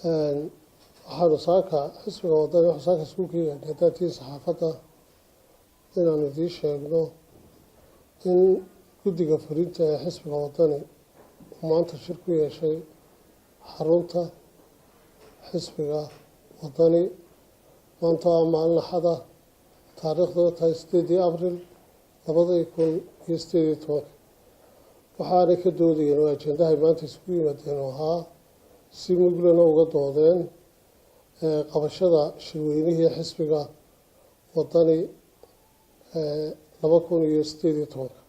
Waxaanu saaka xisbiga Wadani waxaanu saaka isku keenay hadaatii saxaafadda inaanu idiin sheegno in guddiga fulinta ee xisbiga Wadani uu maanta shir ku yeeshay xarunta xisbiga Wadani, maanta waa maalin Axada, taariikhduna tahay 8-dii Abril 2018-ka. Waxaanay ka doodayeen oo ajendahay maanta isugu yimaadeen oo ahaa, si muglana uga doodeen, qabashada shirweynihii xisbiga Wadani 2018-ka.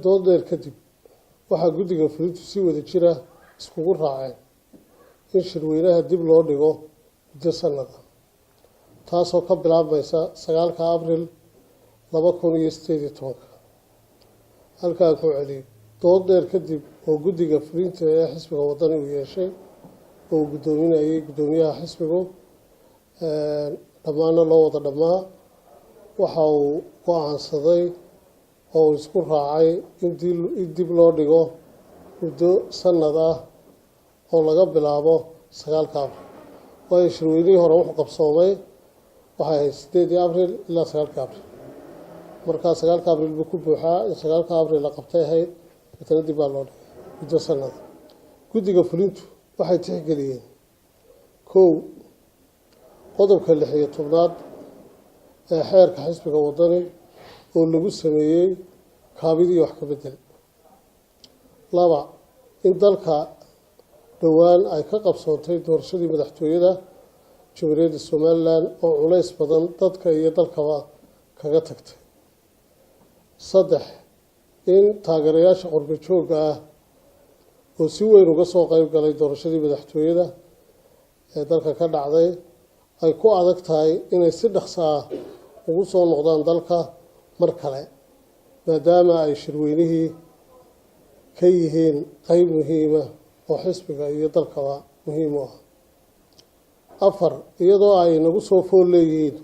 Dood dheer kadib, waxaa guddiga fulintu si wada jira iskugu raaceen in shirweynaha dib loo dhigo muddo sanada, taasoo ka bilaabmaysa 9-ka Abril 2018-ka. Halkaan ku celiyo: dood dheer kadib oo guddiga fulinta ee xisbiga Wadani uu yeeshay oo uu guddoominayay guddoomiyaha xisbigu, dhammaanna loo wada dhammaa, waxa uu go-aansaday oo uu isku raacay in dib loo dhigo muddo sanad ah oo laga bilaabo 9-ka Abril, waayo shirweynihii hore wuxuu qabsoomay waxay ahayd 8-dii Abril ilaa 9-ka Abril. Markaa 9-ka Abril buu ku buuxaa, in 9-ka Abril la qabtay ahayd, deetana dib baa loo dhigay muddo sanada. Guddiga fulintu waxay tixgeliyeen: kow, qodobka 16-aad ee xeerka xisbiga Wadani oo lagu sameeyey kaabidii wax ka bedel; laba, in dalka dhowaan ay ka qabsoontay doorashadii madaxtooyada Jamhuuriyadda Somaliland oo culays badan dadka iyo dalkaba kaga tagtay; saddex, in taageerayaasha qurbo joogga ah oo si weyn uga soo qeyb galay doorashadii madaxtooyada ee dalka ka dhacday ay ku adag tahay inay si dhaqso ah ugu soo noqdaan dalka mar kale, maadaama ay shirweynihii ka yihiin qeyb muhiima oo xisbiga iyo dalkaba muhiim u ah; afar, iyadoo ay nagu soo fool leeyihiin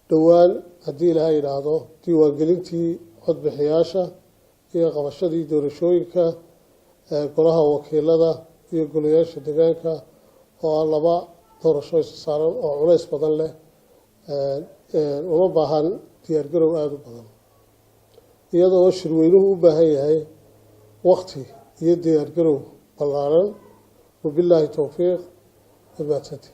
dhowaan, haddii Ilaahay yidhaahdo, diiwaangelintii codbixiyaasha iyo qabashadii doorashooyinka golaha wakiilada iyo golayaasha deegaanka, oo ah laba doorasho isa saaran oo culays badan leh, uma baahan diyaargarow aada u badan, iyadoo shirweynuhu u baahan yahay wakti iyo diyaargarow ballaaran. Wabilaahi towfiiq, wamaadsanti.